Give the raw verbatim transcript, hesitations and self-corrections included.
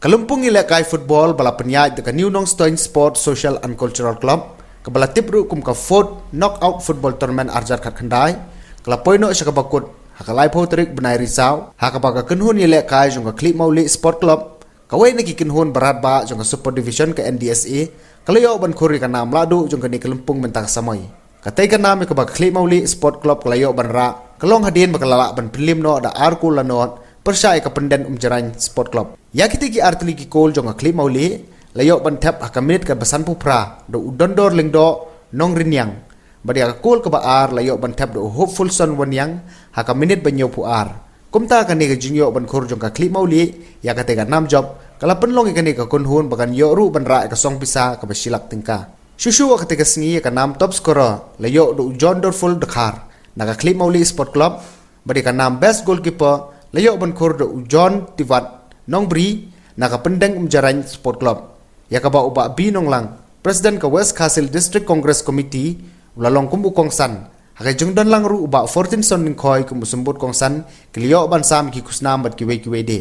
Ka lympung ïalehkai football ba la pynïaid da ka New Nongstoiñ Sport Social and Cultural Club, kaba la tip ruh kum ka Fourth Knockout Football Tournament arjar khat khyndai, ka la poi noh sha kaba kut ha ka laiphew tarik bnai Risaw, ha kaba ka kynhun ïalehkai jong ka Khlieh Mawlieh Sport Club, kawei na ki kynhun barat ba jong ka Super Division ka N D S A, ka la ïoh ban khur ïa ka nam lahduh jong kane ka lympung mynta ka samoi. Katei ka nam ïa kaba ka Khlieh Mawlieh Sport Club ka la ïoh ban rah, ka long hadien ba ka la lah ban pynliem noh da ar kol la nod pyrshah ïa ka Pynden Umjyraiñ Sport Club. Ïa kitei ki artylli ki kol jong ka Khlieh Mawlieh la ïoh ban thep ha ka minit kaba sanphew phra da u Dondor Lyngdoh Nongryniang, bad ïa ka kol kaba ar la ïoh ban thep da u Hopefulson Wanniang ha ka minit ba hynñiewphew ar. Kumta kane ka jingïoh ban khur jong ka Khlieh Mawlieh ïa katei ka nam jop ka la pynlong ïa kane ka kynhun ba kan ïoh ruh ban rah ïa ka song pisa kaba shi lak tyngka. Shuh shuh ha katei ka sngi, ïa ka nam top scorer la ïoh da u John Dorful Dkhar na ka Khlieh Mawlieh Sport Club, bad ïa ka nam best goalkeeper la ïoh ban khur da u John Tiwat Nongbri na ka Pynden Umjyraiñ Sport Club. Ïa kaba u Bah B Nonglang, President ka West Khasi Hills District Congress Committee, u la long kum u kongsan, ha ka jingdon lang ruh u Bah Fortinson Lyngkhoi kum u symbud kongsan, ki la ïoh ban sam ïa ki khusnam bad kiwei kiwei de.